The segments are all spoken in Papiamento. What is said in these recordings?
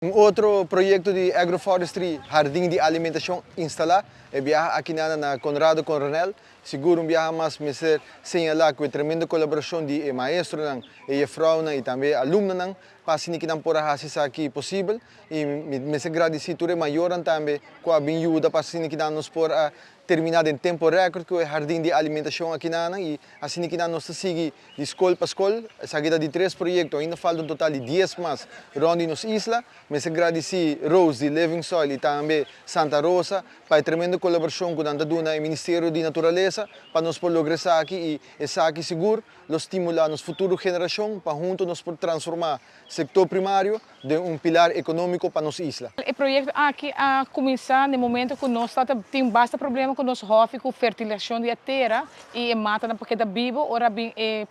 Un otro proyecto di agroforestry, hardin di alimentacion instala, e biaha aki na Conrado Coronel. Sigur un biaha mas mester señala cu e tremendo colaboracion di e maestronan, e juffrouwnan y tambe alumnonan pa asina cu nan por a haci esaki posibel. Y mester gradici tur e mayornan tambe cu a bin yuda pa asina cu nos por a termina den tempo record cu e hardin di alimentacion aki na y asina cu nos ta sigui di scol pa scol. Esaki ta di tres proyecto, ainda falta un total di 10 mas rond di nos isla. Mester gradici Rose di Living Soil y tambe Santa Rosa pa e tremendo colaboracion cu nan ta duna e Ministerio di Naturalesa pa nos por logra esaki, y esaki sigur lo stimula nos futuro generacion pa hunto nos por transforma sector primario den un pilar economico pa nos isla. E proyecto aki a cuminsa na momento cu nos tin basta problema cu nos hofi, cu fertilisacion di tera y e mata pa keda bibo. Ora bin e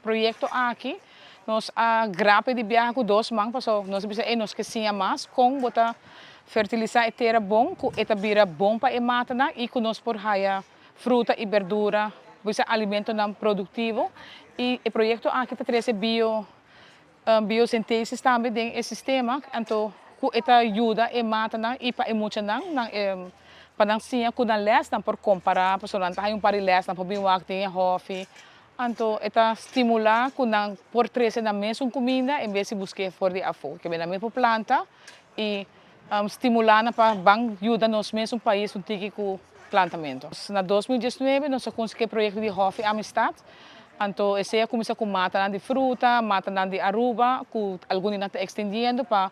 proyecto aki, nos a grab e di biaha cu dos man, paso nos bisa e nos kier siña mas con bo ta fertilisa e tera bon, cu e ta bira bon pa e mata nan y cu nos por haya fruta y berdura, bisa alimentonan productivo. Y e proyecto aki ta trece biosynthesis tambe den e sistema, anto cu e ta yuda e mata nan y pa e muchanan nan pa nan siña cu nan les nan por compara, pasobra nan ta haya un par di les nan por bin wak den e hofi. Anto e ta stimula cu nan por trece nan mesun cuminda en bes di busca for di afo, cu nan mes por planta y stimula nan pa ban yuda nos mesun pais un tiki cu plantamento. Na 2019 nos a consegui e proyecto di Hofi Amistad. Anto esey a cuminsa cu mata di fruta, mata di Aruba, cu algun nan ta extendiendo pa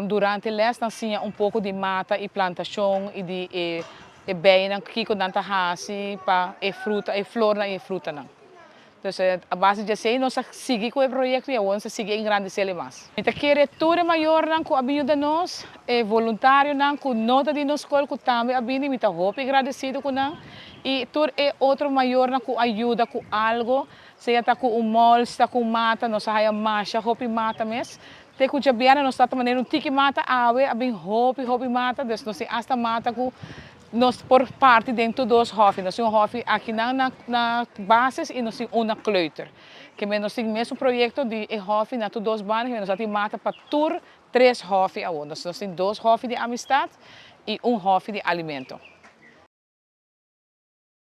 durante les nan siña un poco di mata y plantacion y di e bijnan kico nan ta hasi pa e fruta, e flornan y e frutanan. Dus a base di esey nos a sigui cu e proyecto y awor nos a sigui engrandece mas. Mi ta kere tur e mayornan cu a bin yuda nos, e voluntarionan cu no ta di nos scol cu tambe a bini, mi ta hopi agradecido cu nan. Y tur e otro mayornan cu a yuda cu algo, sea ta cu un mulch, ta cu mata, nos a haya masha hopi mata mes. Te cu diabierna nos ta manera un tiki mata, awe a bin hopi hopi mata, dus nos tin hasta mata cu nos por parti den dos hofi. Nos tin un hofi aki na basis y nos tin un na kleuter. Cu nos tin mesun proyecto di e hofi na tur dos banda, nos tin mata pa tur tres hofi awor. Nos tin dos hofi di amistad y un hofi di alimento.